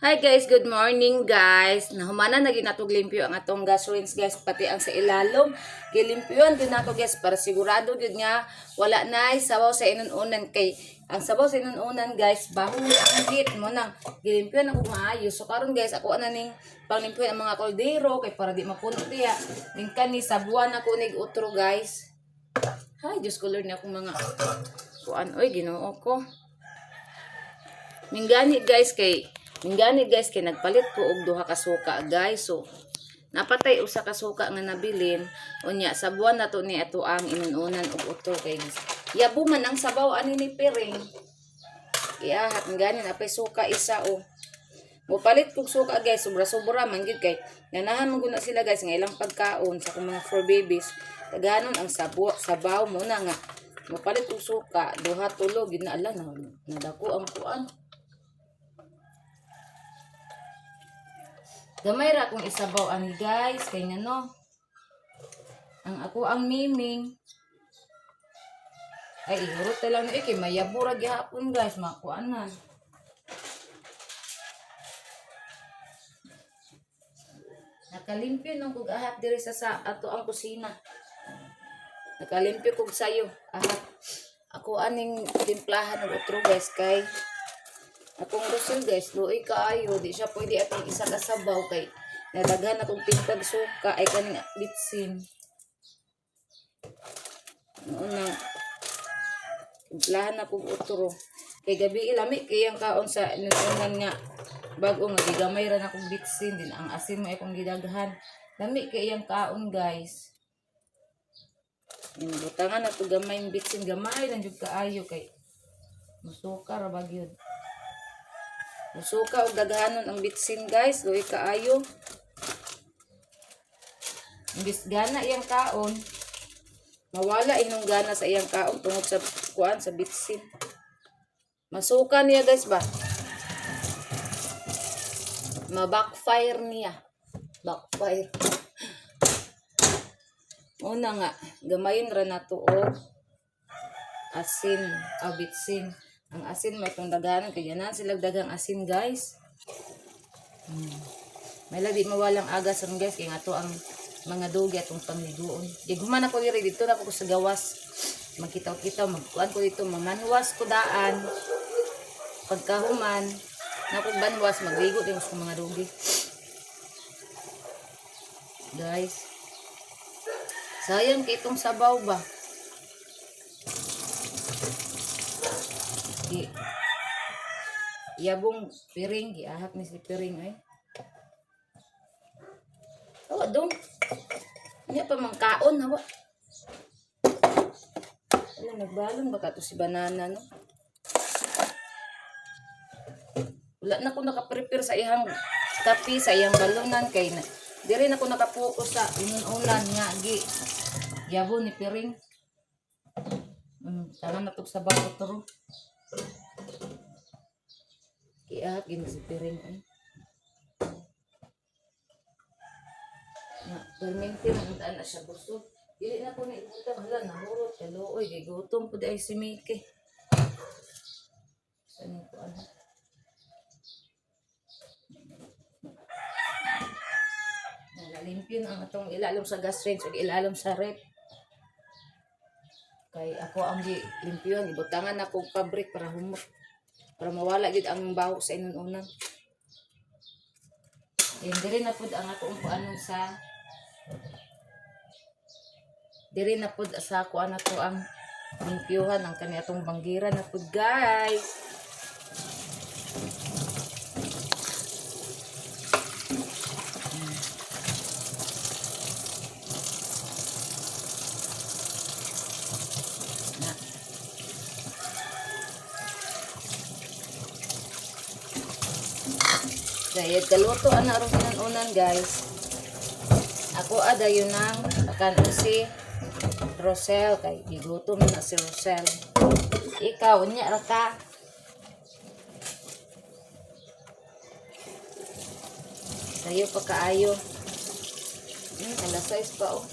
Hi guys, good morning guys. Nahumana na gyud natog limpyo ang atong gas range, guys, pati ang sa ilalom. Gilimpyuan din nato, guys, para sigurado gyud nga wala na sabaw sa inununan, kay ang sabaw sa inununan, guys, baho ang heat mo nang gilimpyuan ako maayo. So karon guys, ako ana ning panglimpyuan ang mga kaldero kay para di mapuno diya. Ning kani sabuan ako nig utro, guys. Hay, Diyos ko Lord, na akong mga kuan oy, Ginoo ko. Minggani guys kay nagpalit ko og duha ka suka, guys. So napatay usa ka suka nga nabilin. Unya sa buwan na to ni ato ang inununan og utro kay yabo man ang sabaw ani ni Piring. Iyahat gani napay suka isa o. Mopalit kog suka, guys, sobra-sobra man gyud kay ganahan man gud na sila, guys, nga ilang pagkaon sa akong mga four babies. Tagahanon ang sabo, sabaw mo na nga mopalit kog suka, duha tulo gyud na ala na nadako ang kuan. Gamay ra akong isabaw ani, guys, kay ngano. Ang ako ang miming. Ay, ihurot na lang ni kay mayabo ra gihapon, guys, makuanan. Nakalimpyo nung kog ahat diri sa ato ang kusina. Nakalimpyo kog sayo ahat. Ako aning timplahan og utro, guys, kay akong Rosel, guys, luoy kaayo, di siya pwede atong isa ka sabaw kay nadaghan akong timplag suka ay kaning bitsin. Noon na timplahan akong utro. Kay gabi lami kay ang kaon sa inunan nga bago nga gigamay ra na akong bitsin din ang asin mo akong gidaghan. Lami kay iyang kaon, guys. Butangan na to gamay yung bitsin, gamay lang jud kaayo kay musuka ra ba gyud. Musuka og daghanon ang bitsin, guys, luoy kaayo. Imbis gana iyang kaon, mawala inong gana sa iyang kaon tungod sa kuan sa bitsin. Masuka niya, guys, ba? Ma-backfire niya. Backfire. Una nga, gamayon ra nato og asin, o bitsin. Ang asin may itong daghanon kay ganahan sila daghang asin, guys. May lagi mawalang agas ron, guys, kay nga to ang mga dugi atong pangliguon. Di human ako diri, dito na ako sa gawas. Magkitaw-kitaw, magkuan ko dito, mamanwas ko daan. Pagkahuman, na akong banwas, magligo din sa mga dugi. Guys, sayang kay itong sabaw ba? Di, yabong piring, giahak ni si piring ay. Awa dong. Hindi pa mangkaon, hawa. Ano, nagbalon baka to si banana, no? Wala na ko nakaprepare sa iyang kape, sa iyang balunan, kay na, diri na ko nakapokus sa inunulan nga gi yabo ni piring. Tama na tog sa bago turo. Iahak gini si piring ay. Na, permente na na siya busog. Dili na ko na ibutang, hala nahurot kaluoy kay gutom pud ay si Mickey. Saan ko ano? Nalalimpyo na ang atong ilalom sa gas range ug ilalom sa rep. Kay ako ang gi limpyuhan, ibutangan ako og fabric para humot. Para mawala gid ang baho sa inununan. Then diri na pud ang akong kuanon sa diri na pud sa kuan ato ang limpyuhan ang kani atong banggiran na pud, guys. Na. Dahil kaluto ana ron unan, guys. Ako adayon nang akan si Rosel kay gigutom na si Rosel. Ikaw nya ra ka. Sayo pa kaayo. Alas 6 pa oh.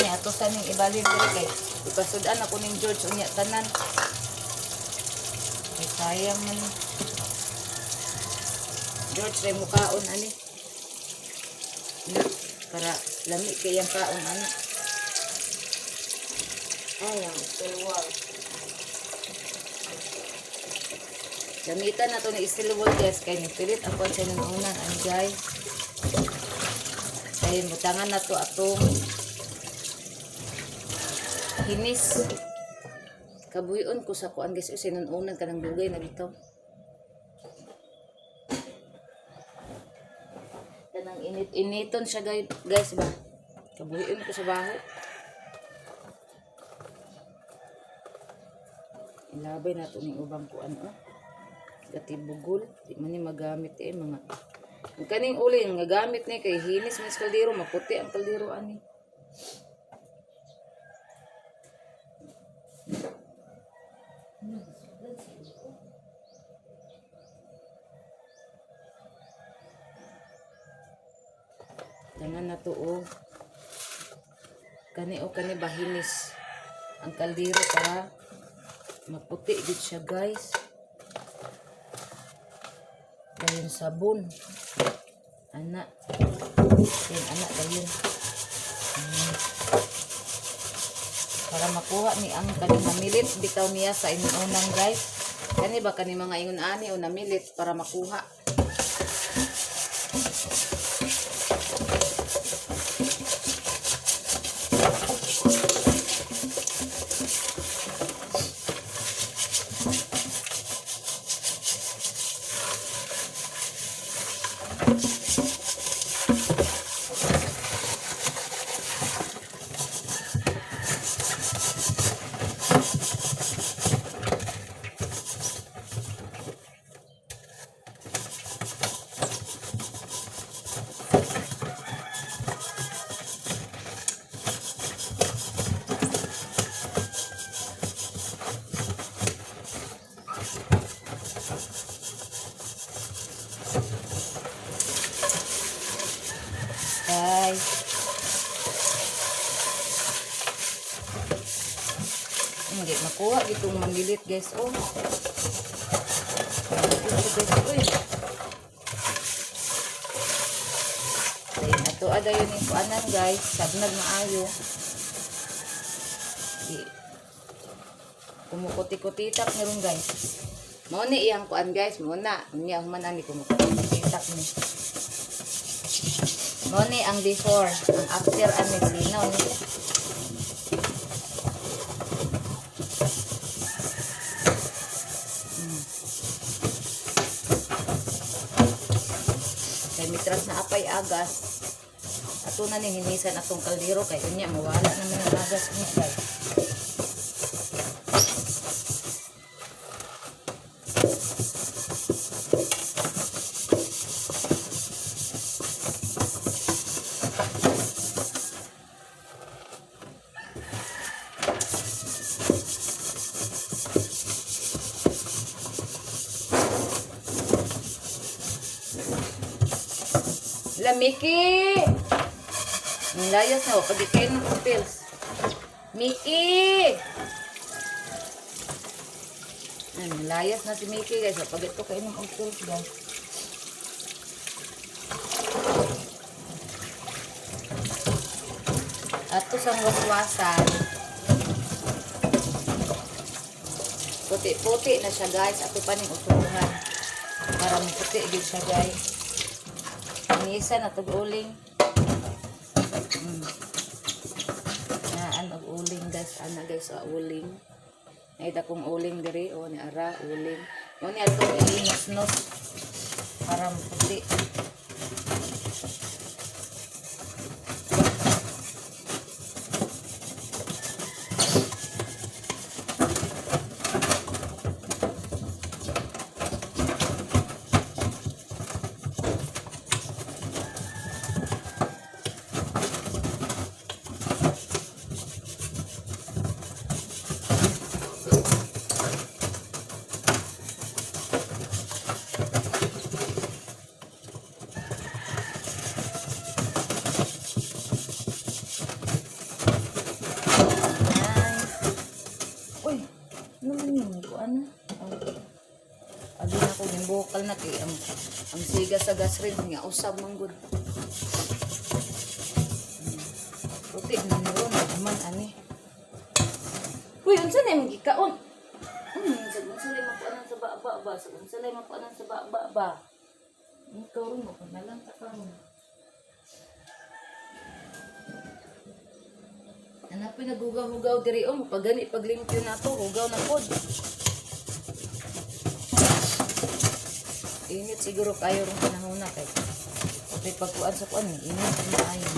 Kani ato sa ning ibalhin diri kay ipasud-an ako ning George unya tanan. Kay sayang man. George ray mukaon ani. Na, para lami kay ang kaon ana. Ayaw, steel wool. Gamitan na to ni steel wool, guys, kay nipilit ako sa inunan ani, guys. Kay butangan na to atong hinis. Kabuyon ko sa kuan, guys, sa inunan kanang dugay na bitaw. Kanang init-initon siya, guys, guys ba. Kabuyon ko sa baho. Ilabay na to ning ubang kuan oh. Gatibugol, di man ni magamit eh mga. Ang kaning ulin nga gamit ni kay hinis man sa kaldero, maputi ang kaldero ani. Tanan na to oh. Kani o kani bahinis ang kaldero para maputi gid siya, guys. Dayon sabon. Ana. Yan ana dayon. Para makuha ni ang kani namilit bitaw niya sa inunan, guys. Kani ba kani mga ingon ani o namilit para makuha. Guys. Hindi makuha itong mamilit, guys. Oh. Ito, guys. Uy. Ayun, ato ada yun yung kuanan, guys. Sabnag maayo. Di. Kumukuti-kutitak meron, guys. Mao ni iyang kuan, guys, mao na. Unya human ani kumukuti-kutitak ni. Mao ni ang before, ang after ani linaw ni. Kay mitras na apay agas. Ato na ning hinisan atong kaldero kay unya mawala naman ang agas niya, guys. La Mickey! Ang layas na, pag ikaw ng pills. Mickey! Ay, layas na si Mickey, guys. Pag ito kayo ng pills, guys. Ato sa waswasan. Puti-puti na siya, guys. Ato pa ning usuhan. Para maputi gid siya, guys. Inisa na tog uling. Naan og uling, guys. Ana, guys, sa uling. Nakita kong uling diri o ni ara uling. Mo ni atong iinos-nos para maputi. Ang siga sa gas rin nga usab man gud. Puti na ni ron man ani. Uy, unsa na imong gikaon? Sa unsa lay makuanan sa ba ba, sa unsa lay makuanan sa ba ba. Ikaw ron mo na lang ta karon. Hanapin naghugaw-hugaw diri oh, pagani paglimpyo na to, hugaw na pod. Init siguro kayo rong panahon na kay. Okay, pagkuan sa kuan, init na ayo.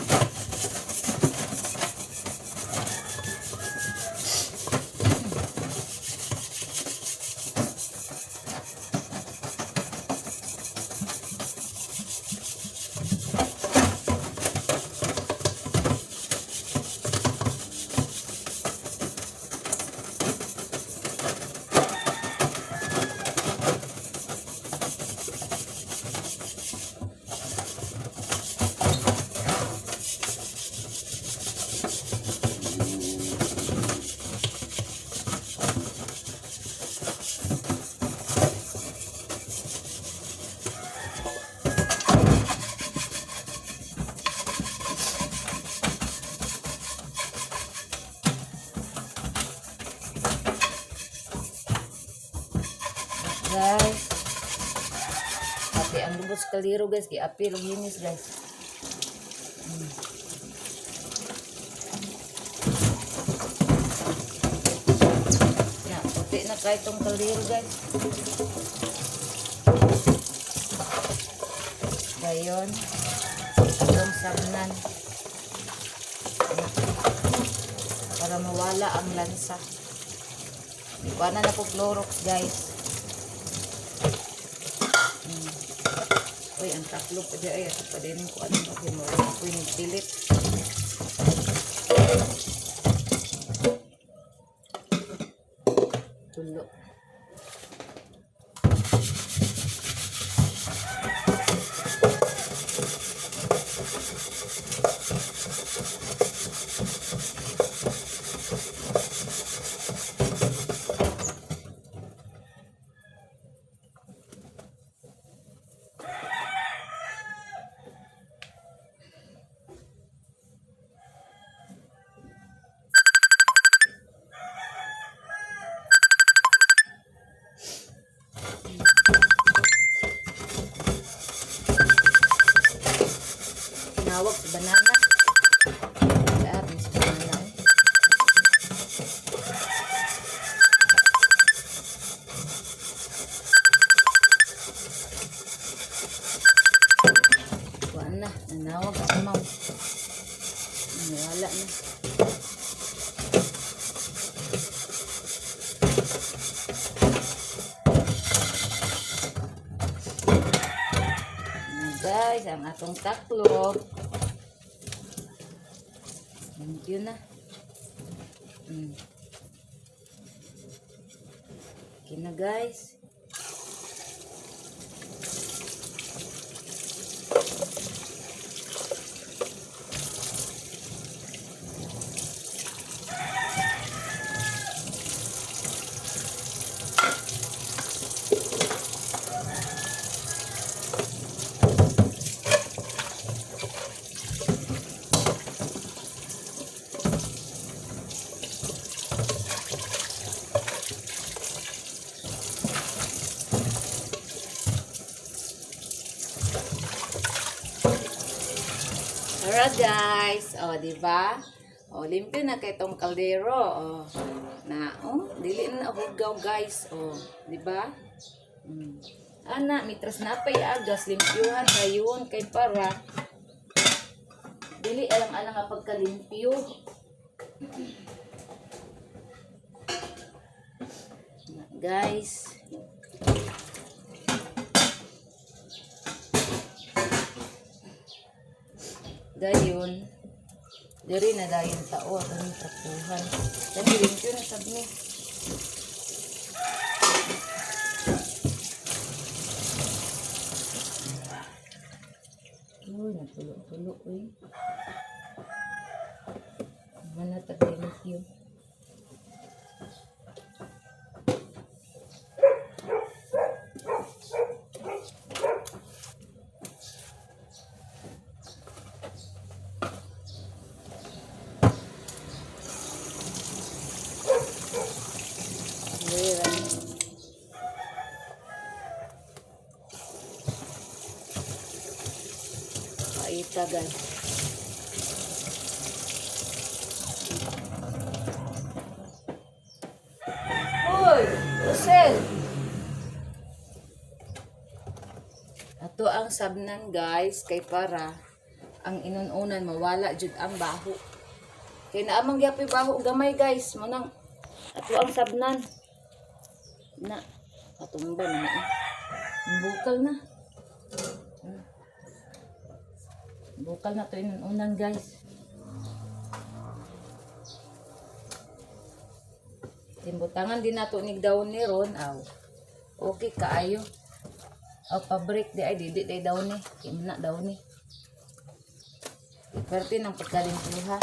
Guys. Pati ang lubot sa kaliro guys, giapil og hinis guys. Na, puti na kay tong kaldero guys. Dayon, itong sabnan. Para mawala ang lansa. Iwanan na po Clorox guys. Uy, ang taklo pa di ay. Ato pa din ko ano okay mo. Ako yung pilit. Tulo. Tinawag sa banana. Lahat sa banana. Eh. Wala na. Nanawag ang amaw. Wala na. Na guys, ang atong taklob. Thank you na. Okay na guys. Alright guys, o di ba? O limpyo na kay tong kaldero. O na oh, dili na hugaw guys. O, di ba? Ana, mitras na pay agas limpyuhan kayon kay para dili alang-alang nga pagkalimpyo. Na, guys. Dayon, diri na dayon tao at ang trapuhan. Dami limpyo na sab ni. Uy, nagtulo-tulo, uy. Mana tag limpyo. Paita, guys. Hoy, Rosel! Ato ang sabnan, guys, kay para ang inununan mawala jud ang baho. Kay naamang gyapoy baho gamay, guys, mo nang ato ang sabnan. Na patumba na na. Eh. Ang bukal na. Bukal na to inununan, guys. Timbutangan din nato ni daon ni ron aw. Okay kaayo. Aw pabrik di ay didi day daon ni. Imna daon ni. Perte ng pagkalimpuha.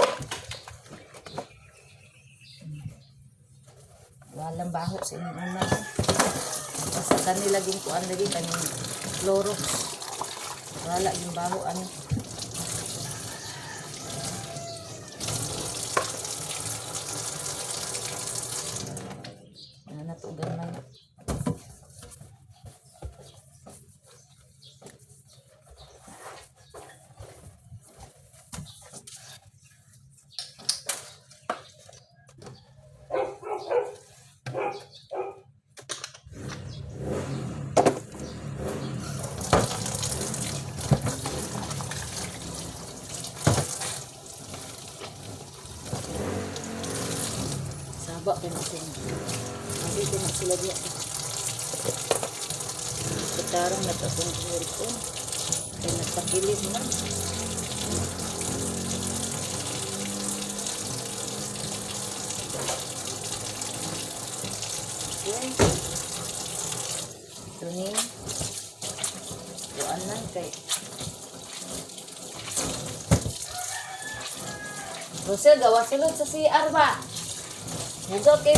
Walang baho sa inyong una. Basta kanila ging kuan lagi kaning Clorox. Wala yung baho ano. Na natugan man. Saba ko na sila. Kasi ko na sila diya. Kutarong na itong aircon. Kaya nagpakilit na. Okay. Ito ni. Kuan na kay. Rosel, gawa sulod sa CR ba? Hugaw kay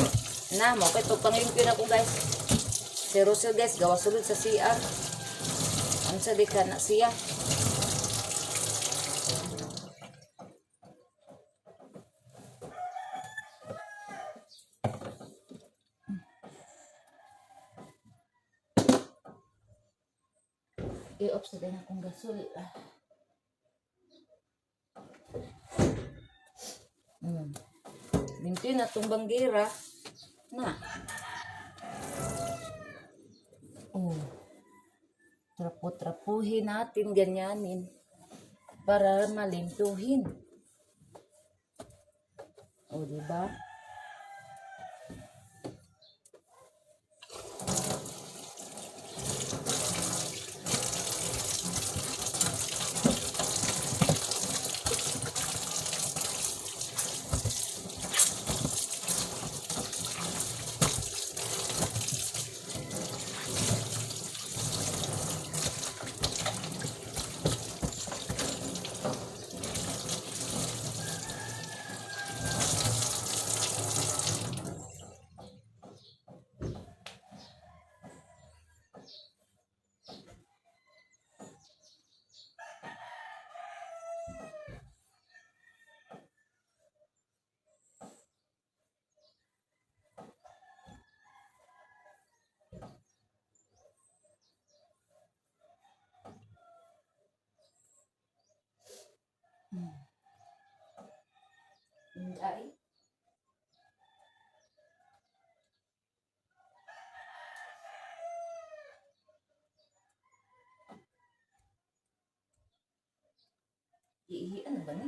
na mo kay pagpanglimpyo na ko, guys. Si Rosel, guys, gawa sulod sa CR. Unsa di ka na siya? I-off sa din akong gasol. Limpyo na itong banggira. Na. Oh. Trapo-trapuhin natin, ganyanin. Para malimpuhin. Oh, di ba? Ay. Iihian na ba ni?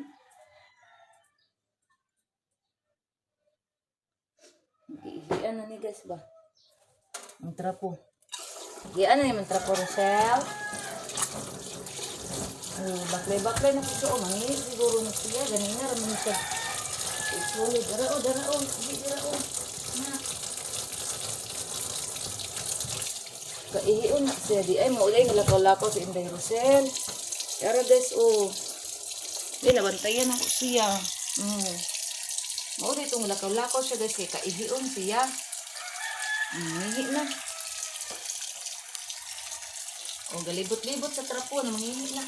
Iihian na ni, guys, ba? Ang trapo. Iihian na ni trapo, Rochelle. Oh, baklay-baklay na po siya. Oh, mangihi siguro na siya. Ganina raman siya. Isulo, dara o, dara o. Sige, dara o. Na. Kaihion na siya. Di ay maulay nilakaw-lakaw si Inday Rosel. Yara, guys, oh. Di, nabantayan ako siya. Mao itong lakaw-lakaw siya, guys, kay kaihion siya. Mangihi na. O, galibot-libot sa trapo na mangihi na.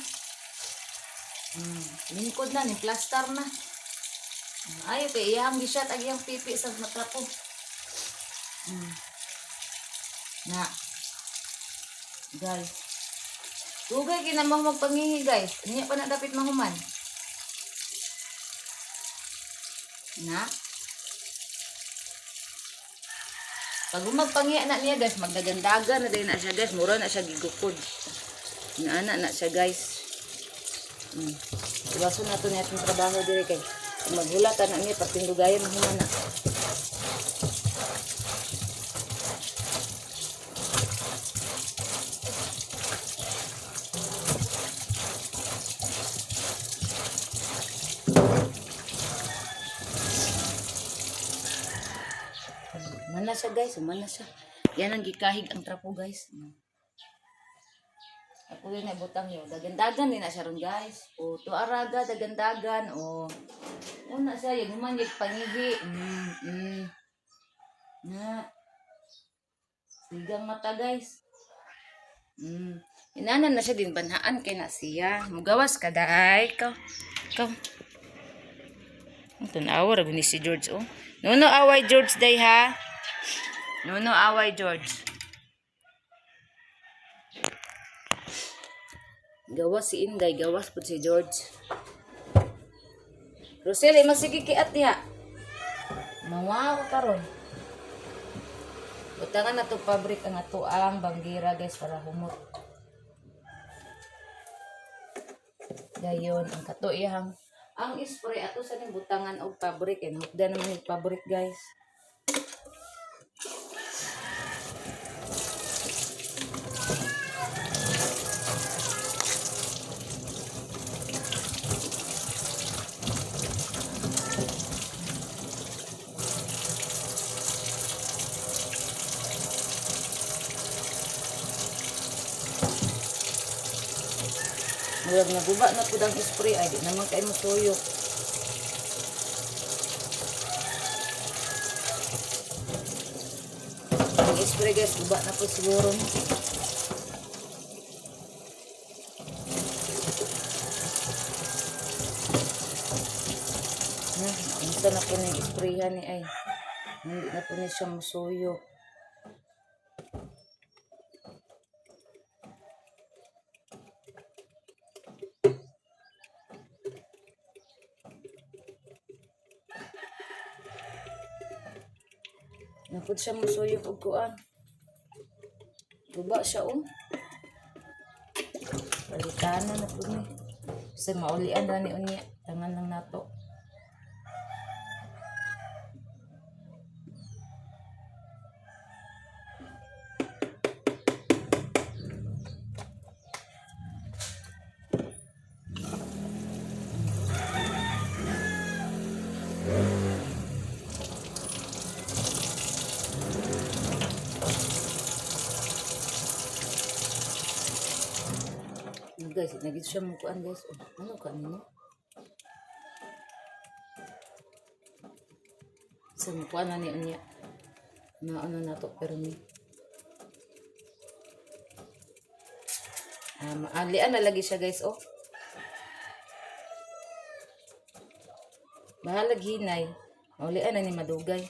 Lingkod na, ni plaster na. Ay, kay iyang gishat ag iyang pipi sa trapo. Na. Guys. Dugay kay na magpangihi, guys. Unya pa na dapit mahuman. Na? Pag humagpangihi na niya, guys, magdagandagan na din na siya, guys. Mura na siya gigukod. Inaana na siya, guys. Iwason na to niya itong trabaho diri kay maghulata na niya patindugayan mahuman na. Human na siya, guys, human na siya. Yan ang gikahig ang trapo, guys. Ako yun ay butang yun. Dagandagan din na siya ron, guys. O, tuaraga, dagandagan. O, una siya, yung human yung pangihi. Na. Sigang mata, guys. Inanan na siya din, banhaan kay na siya. Mugawas ka, daay. Ikaw. Ikaw. Ang tanawa, rabi ni si George, oh. No, no, away, George, day, ha? No, no, away, George. Gawas si Inday, gawas po si George. Rosel, masige kay at diha. Mawa ko karon. Butangan na to fabric ang ato ang banggira, guys, para humot. Dayon ang kato iyang ang spray ato sa ning butangan og fabric and hukda naman yung fabric, guys. Murag naguba na pud ang spray ay di naman kay mosuyo. Ang spray, guys, guba na po siguro ni. Na, unsa na po ning sprayhan ni ay. Hindi na po ni siya mosuyo. Napod siya mosuyok og kuan. Guba siya, oh. Palitana na pud ni. Sa maulian ra ni unya, tangan lang nato. Ano, guys, nagito siya mo kuan, guys. Oh, ano ka nino? Sa mo kuan na ni unya. Na ano na to pero ni. Ah, maalian na lagi siya, guys, oh. Bahalag hinay. Maulian na ni madugay.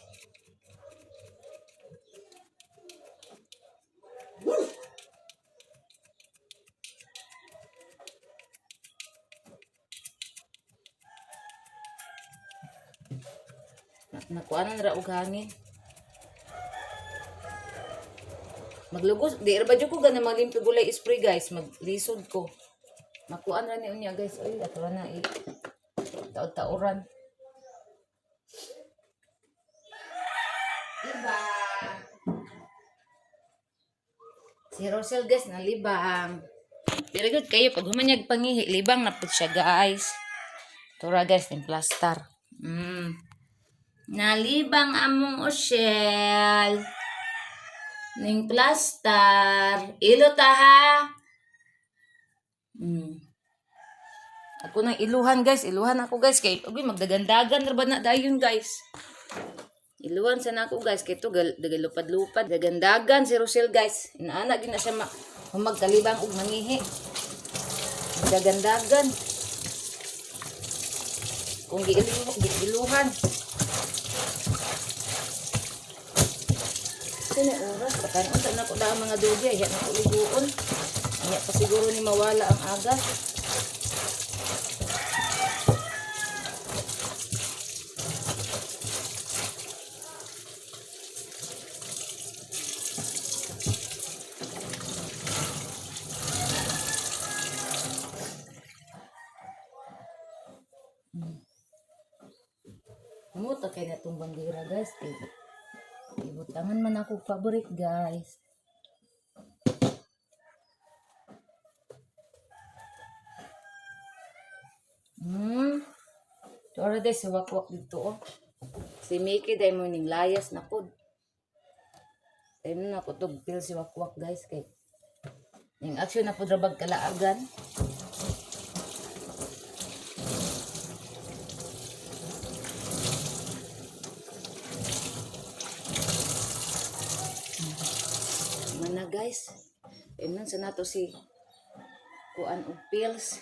Nakuanan ra og hangin. Maglugos, di ra ba jud ko gana maglimpyo gulay spray, guys, maglisod ko. Makuan ra ni unya, guys. Ay, ato ra na i taod-taoran. Diba? Si Rosel, guys, nalibang. Pero good kayo, pag humanyag pangihi, libang na po siya, guys. Tura, guys, yung plaster. Nalibang among osyel. Ning plaster. Ilo ta ha. Ako nang iluhan, guys. Iluhan ako, guys. Kay, uy, magdagandagan ra ba na dayon, guys. Iluhan sa nako, guys. Kay to dagalupad-lupad. Dagandagan si Rosel, guys. Inaana gid na siya humagkalibang og mangihi. Dagandagan. Kung giiluhan. Sino oras? Pagkain unta na ko dahil mga dugi. Ay, na ko liguon. Unya pa siguro ni mawala ang agas. Muta kay na itong bandera, guys. Kay ibutangan man ako favorite, guys. Tora day si wakwak dito oh. Si Mickey day mo ning layas na pod. Ayun na ko tugpil si wakwak, guys, kay ning action na pod rabag kalaagan. Mana, guys. Ayun sa nato si kuan og pills.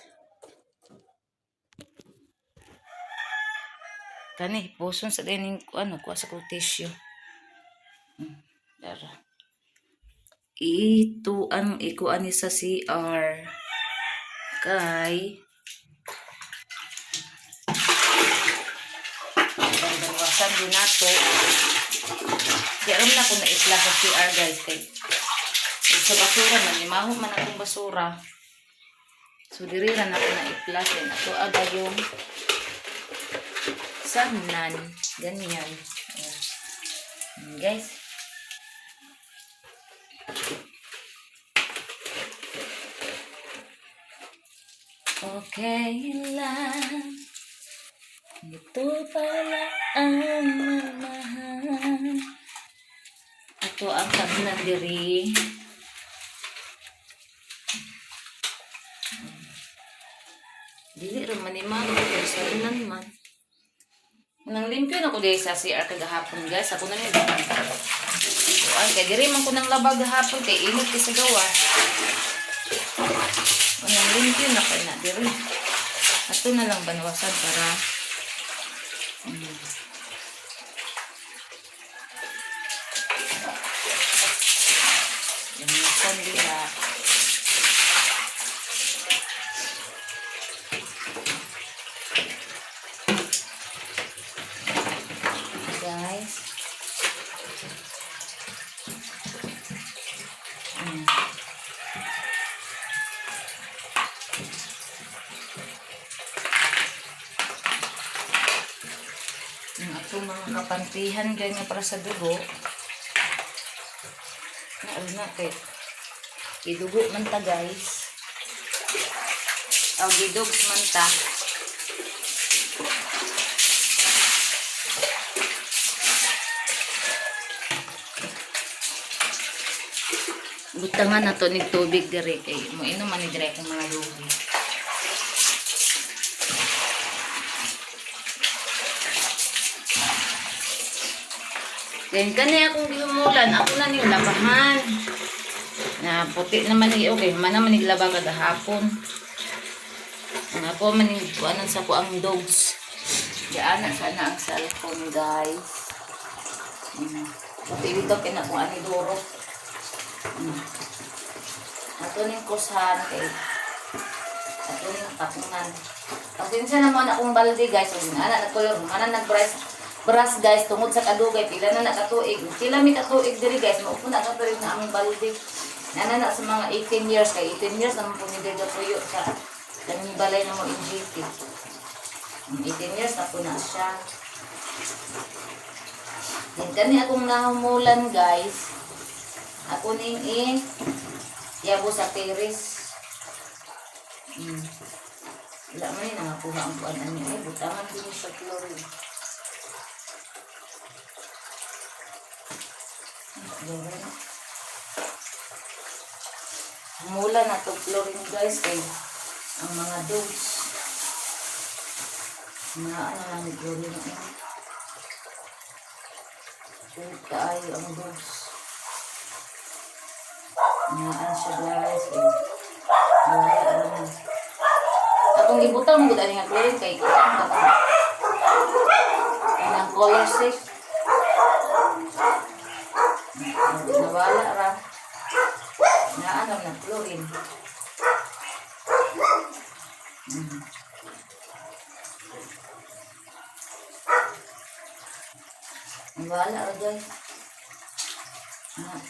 Kani puson sa dining kuan kuha sa kong tissue. Tara. Ito ang ikuan ni sa CR. Kay Pagbawasan din nato. Kaya alam na kung naitla sa CR, guys, kay sa basura man imaho man akong basura. So diri ra na ko na i-plus din ato aga yung sagnan ganyan. Ayan. Ayan, guys. Okay lang. Ito pala ang mamahal. Ito ang sagnan diri. Dili ra man ni mama pero sa inan man. Nang limpyo na ko diri sa CR kagahapon, guys. Ako na ni Ay, kay diri man ko nang labag gahapon kay init kay sa gawa. Nang limpyo na kay na diri. Ato na lang banwasan para Banwasan dira. Guys. Ang atong mga kapantihan ganyan para sa dugo. Na ano na kay gidugo man ta, guys. Aw gidugs man ta. Butangan na to ni tubig dire kay mo inom man ni dire akong mga lugi. Then kani akong gihumulan, ako na ning labahan. Na puti naman ni okay, man naman niglaba kagahapon. Ang ako man ning kuanan sa ko ang dogs. Diana sana ang cellphone, guys. Puti bitaw kay na kung ani duro. Ato ning kusahan kay ato ning takungan. Pasensya naman akong balde, guys. Ug ana nagkolor, mana nag-brush brush, guys, tungod sa kadugay pila na nakatuig. Pila mi katuig diri, guys, mao na katuig na among balde. Nana na sa mga 18 years kay 18 years naman po mi diri puyo sa kaning balay na mo in GT. 18 years na po na siya. Then kani akong nahumulan, guys. Ako ning i yabo sa teres. Wala man ni nangakuha ang kuan ani ay butangan din sa chlorine. Chlorine. Mula na to chlorine, guys, kay ang mga dogs. Mga ano lang ni chlorine eh. Sulit kaayo ang dogs. Naan siya, guys. Eh. Wala ano. Atong gibutang mo gud ani nga chlorine kay kanang color safe. Nawala ra. Naan na chlorine. Wala ra, guys. Ah.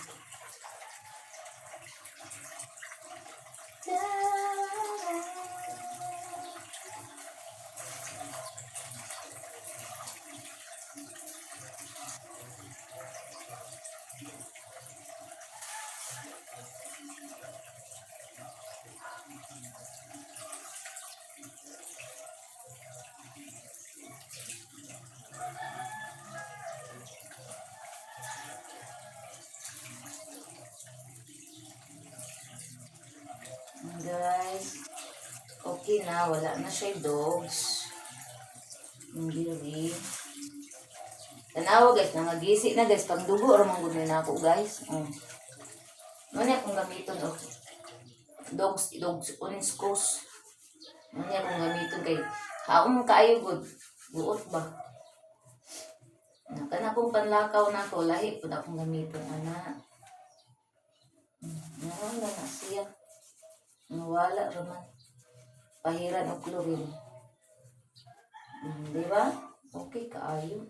Guys, okay na. Wala na siya dogs. Hindi rin. Tanawa, guys, nangagisi na, guys. Pangdugo, ramang gud na ako, guys. Ano na akong gamiton, oh. Dogs, dogs, unskos. Ano na akong gamiton kay haom kaayo gud. Buot ba? Kana akong panlakaw na ako, lahi pud akong gamiton, ana. Nawala na siya. Nawala raman. Pahiran og chlorine. Di ba? Okay kaayo.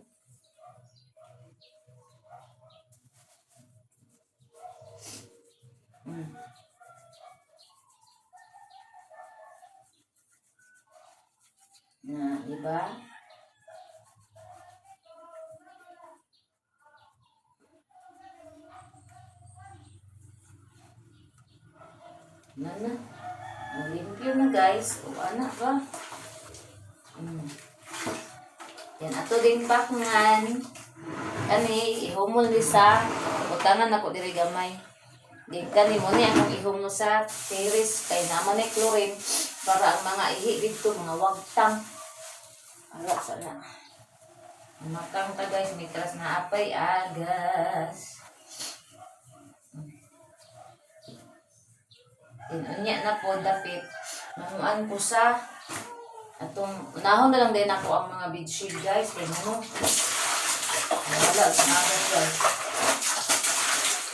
Na, di ba? Na na. O, limpyo na, guys. O, ana ba? Yan, ato din pakngan. Kani, ihumol ni sa utangan ako diri gamay. Di kani mo ni akong ihumol sa terrace kay naman ni chlorine para ang mga ihi dito mga wagtang. Ara sa na. Matang ta, guys, mitras na apay agas. Unya na po dapit mamuan ko sa atong unahon na lang din ako ang mga bedsheet, guys, kay ano wala sa araw, guys.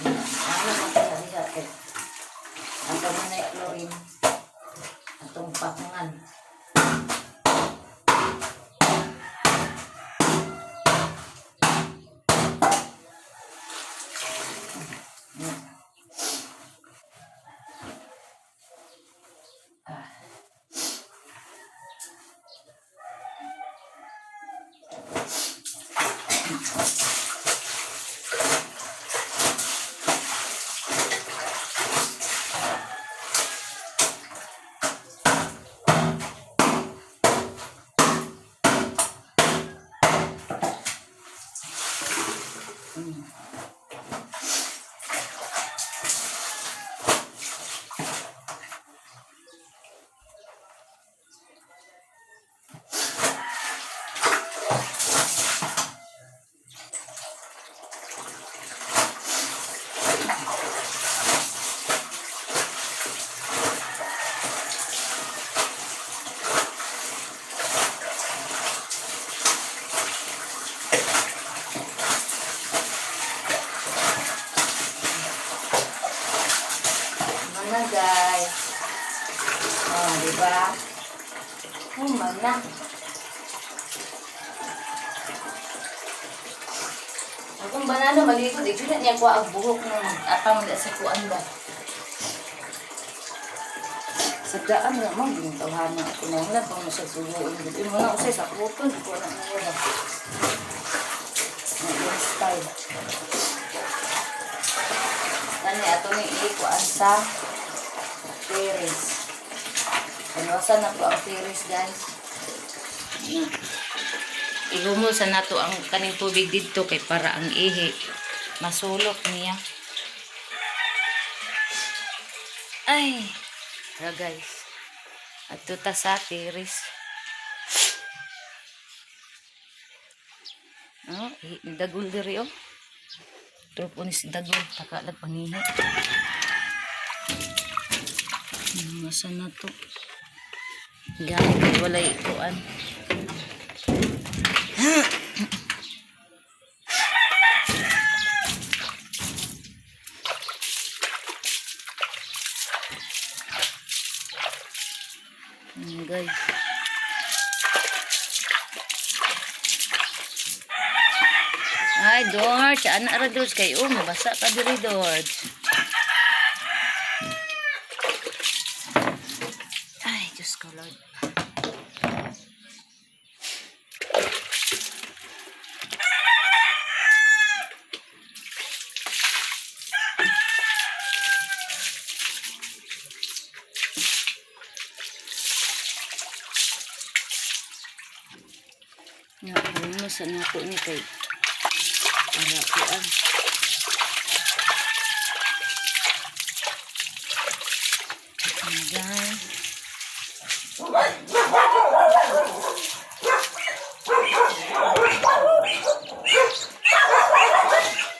Ano ang pinariha kay ang na chlorine atong pakungan. Mana, guys. Oh, di ba? Oh, mana. Akong banana malikot, eh. Kaya niya kuha ang buhok ng mag-atang na sa kuan ba. Sa daan nga mo, gintawahan ako na wala pang masasubuan. Ito mo na usay sa kuton, di ko na wala. Yung style. Kani ato ni ikuan sa terrace. Kanwasan na po ang terrace, guys. Na. Ihumol sa nato ang kaning tubig didto kay para ang ihi masulok niya. Ay, ra, guys. Adto ta sa terrace. Oh, ihi ni dagol diri oh. Trupo ni si dagol takalag pangihi. Masa na to? Gani kay walay kuan. Guys. Ay, Dorch. Ana ra, Dorch. Kay, oh, mabasa ka diri, Dorch. Ay, Diyos ko, Lord. Nga, mo sa nato ni kay para kuan. Ayan, guys.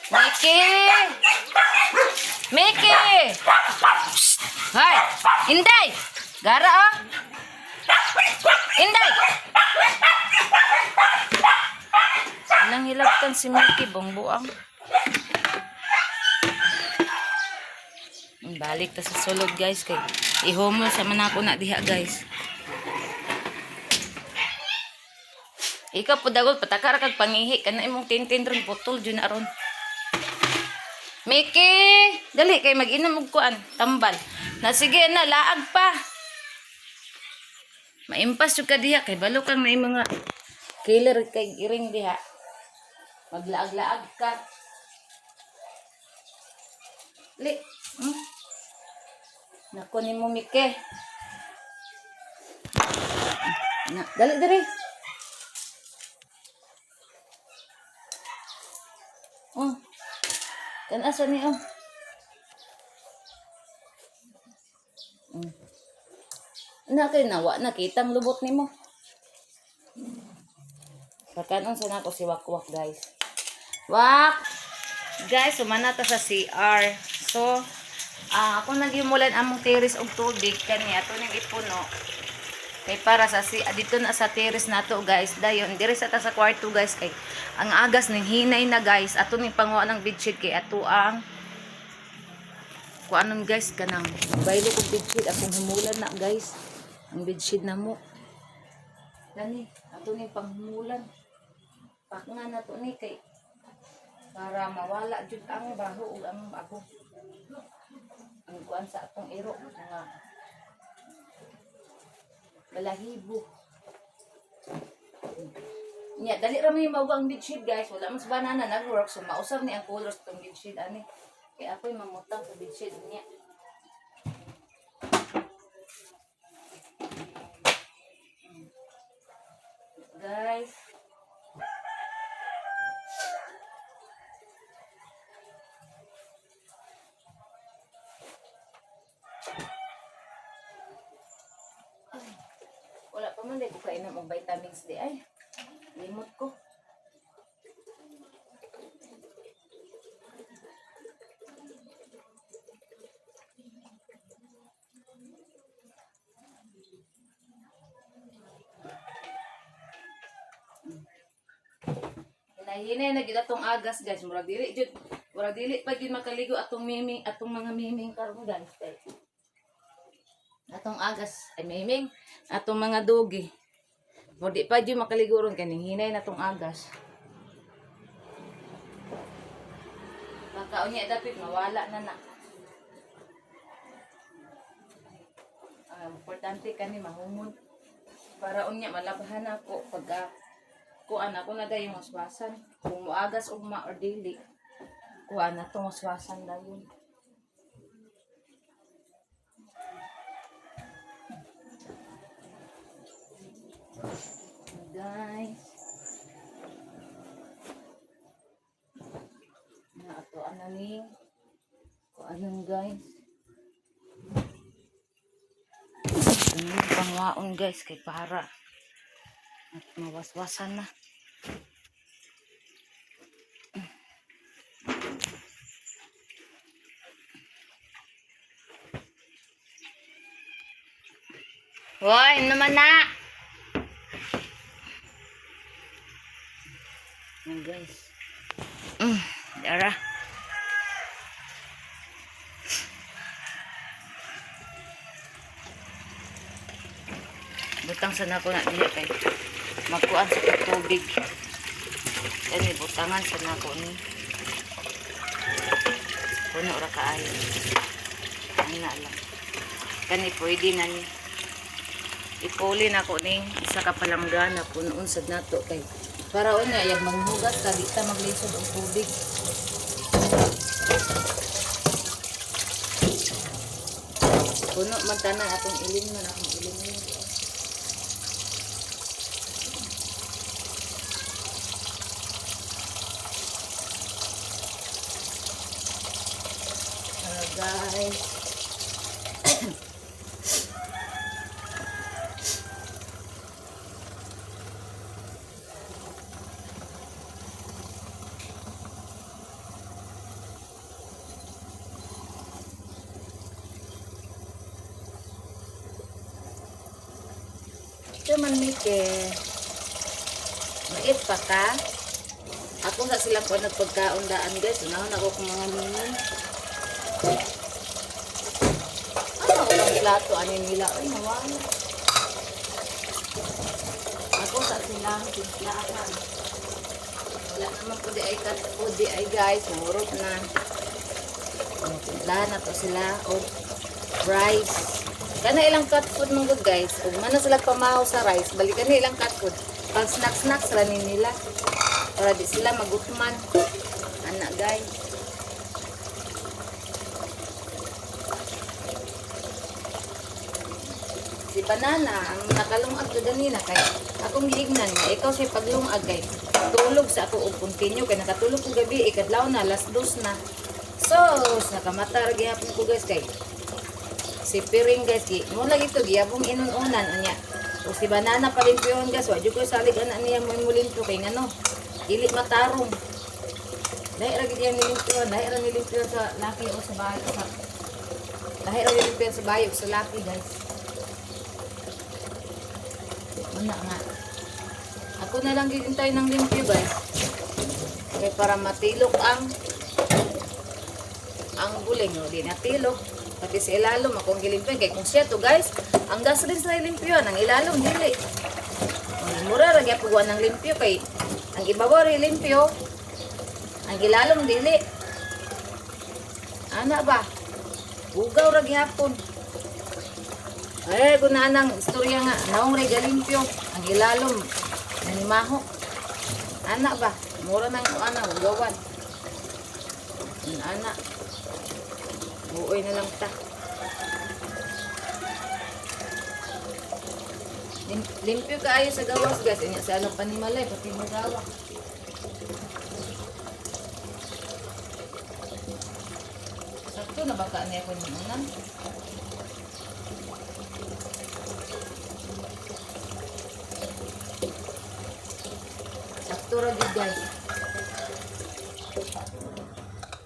Mickey! Mickey! Psst! Hoy! Inday! Gara oh! Inday! Nang hilabtan si Mickey, buang. Balik ta sa sulod guys kay ihumol sa man ako na diha guys. Ikaw po dagol patakara kag pangihi kana imong tintin ron putol jud na ron. Mickey, dali kay mag-inom og kuan, tambal. Na sige na laag pa. Maimpas jud ka diha kay balo kang may mga killer kay iring diha. Maglaag-laag ka. Li. Nako ni mo Mike. Na, dali diri. Oh. Kan asa ni oh. Na kay nawa na kitang lubot nimo. Pagkanon sa nako si Wakwak guys. Wak! Guys, sumana ta sa CR. So, ako nagyumulan among tiris og tubig kani ato ning ipuno. Kay para sa si dito na sa tiris nato guys. Dayon diri sa ta sa kwarto guys kay ang agas ning hinay na guys. Ato ning panguha ng bedsheet kay ato ang kuanon guys kanang baylo kog bedsheet akong humulan na guys. Ang bedsheet na mo. Dani ato ning panghumulan. Pak nga na to ni kay para mawala jud ang baho ug ang ago. Ang kuan sa atong iro mga balahibo. Nya dali ra may mawa ang bedsheet guys. Wala man sa banana nag-work so mausab ni ang colors tong bedsheet ani. Kay ako'y mamutang sa bedsheet niya. Guys. Ay, wala pa man dahil ko kainom og vitamins D ay. Limot ko. Hinahinay na gyud atong agas guys. Murag dili jud, murag dili pa gyud makaligo atong miming, atong mga miming karon guys. Kay atong agas ay miming, atong mga dugi. Murag di pa gyud makaligo ron kaning hinay na tong agas. Baka unya dapit mawala na na. Importante kani mahumon para unya malabhan ako pag kuan ako na dayon waswasan kung moagas ugma or dili kuan na tong waswasan dayon. Guys, na ato ananing kuanon guys. Ano pangwaon guys kay para at mawaswasan na. Hoy, naman na. Yan guys. Dara. Butang sa nako na diha kay magkuan sa tubig. Kani butangan sa nako ni. Puno ra kaayo. Ana lang. Kani pwede na ni. Ipuli na ko ning isa ka palanggana punoon sad nato kay para unya yag manghugas ka, di ta maglisod og tubig. Puno man tanan atong ilimnon, atong ilimnon. Hello guys. Ito man Mike. Mait pa ka. Ako sa sila ko nagpagkaon daan guys. Unahon ako kung mga mini. Ano ako ang plato? Ano nila? Ay, nawala. Ako sa sila timplahan. Wala naman po di ay kat po di ay guys. Nangurot na. Ano, timplahan na to sila. O rice. Kana ilang cat food man gud guys. Ug man na sila pamahaw sa rice, balikan na ilang cat food. Pag snack snacks ra ni nila. Para di sila magutman. Ana guys. Si banana ang nakalungag ka ganina kay akong giignan nga ikaw siya paglungag kay tulog sa ako og continue kay nakatulog ko gabi ikadlaw na 2:00 na. So, nakamata ra gihapon ko guys kay si Piring guys gi mo lagi to giyabong inununan unya. O si banana palimpyuhon guys, wa jud ko salig ana niya mo mulimpyo kay ngano dili matarong. Lahi ra gid yan nilimpyuhan, lahi ra nilimpyuhan sa laki o sa bayo sa lahi ra nilimpyuhan sa bayo sa laki guys. Una nga. Ako na lang gigintay ng limpyo guys. Kaya para matilok ang buling. No? Di natilok. Pati sa ilalom akong gilimpyo. Kaya kung siya to guys, ang gas rin sa limpyo. Ang ilalom, dili. Ang mura ra gyapon ng limpyo kay ang ibabaw rin limpyo. Ang ilalom dili. Ana ba? Ugaw ra gyapon. Ay, kung nang istorya nga, naong rin galimpyo, ang ilalom, nanimaho. Ana ba? Mura nang ana, ugawan. Ana. Buoy na lang ta. Limpyo kaayo sa gawas guys. Inya sa anong panimalay, pati magawa. Sakto na baka niya ko niunan. Sakto ra gid guys.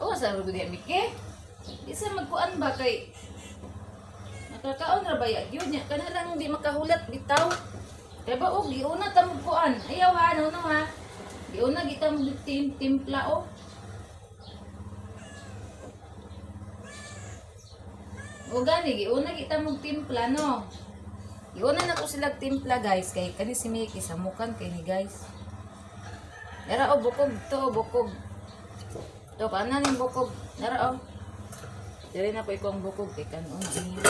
Oh, sa ra gud Mike. Isa magkuan ba kay nakakaon ra ba ya gyud nya kana lang di makahulat bitaw. Kay ba og giuna ta magkuan. Ayaw ha, no no ha. Giuna kita mo timpla oh. O gani giuna kita mo timpla no. Giuna na ko sila timpla guys kay kani si Mickey samukan kay ni guys. Nara o bukog to o bukog. To kanan ning bukog. Nara o. Dili na ko ikaw ang bukog kay kanon niya.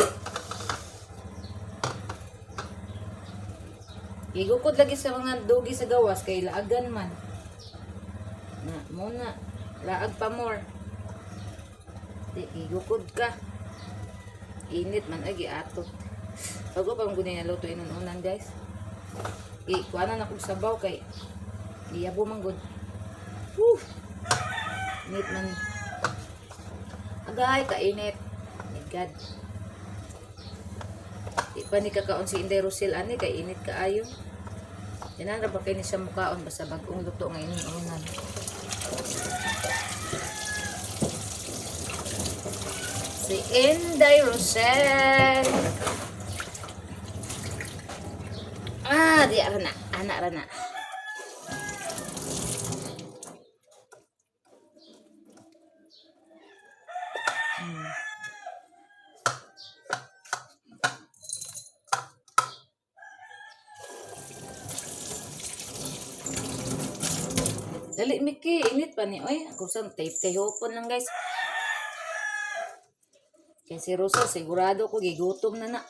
Igukod lagi sa mga dugi sa gawas kay laagan man. Na muna laag pa more. Di igukod ka. Init man ay giatot. Bago pa mong na luto inununan guys. I kuanan ako sabaw kay iyabo man gud. Whew. Init man. Agay kainit. My God. Di pa ni kakaon si Inday Rosel ani kay init kaayo. Tanan ra ba kay ni siya mukaon basta bag-ong luto nga inununan. Si Inday Rosel. Ah, di ara na. Ana ra na. Dali, Miki, init pa ni. Oy, ako sa tape kay hupon lang, guys. Kay si Russell, sigurado ko gigutom na na.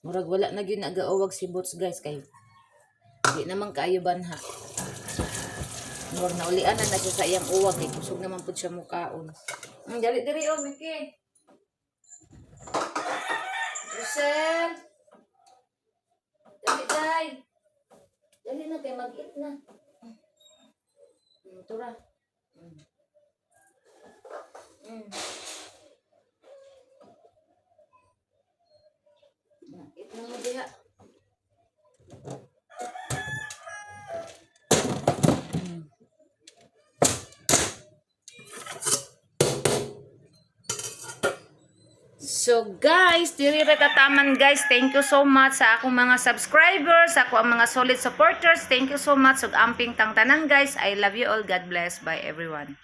Murag wala na gyud nagaawag si Boots, guys, kay di naman kaayo banha. Murag naulian na na siya sa iyang uwag kay kusog naman pud siya mukaon. Dali diri oh, Miki. Russell. Dali day. Dali na kay mag-eat na. Tura. Na, eat na mo diha. So guys, diri ra tataman, guys. Thank you so much sa akong mga subscribers, sa ako ang mga solid supporters. Thank you so much ug amping tang tanan, guys. I love you all. God bless. Bye, everyone.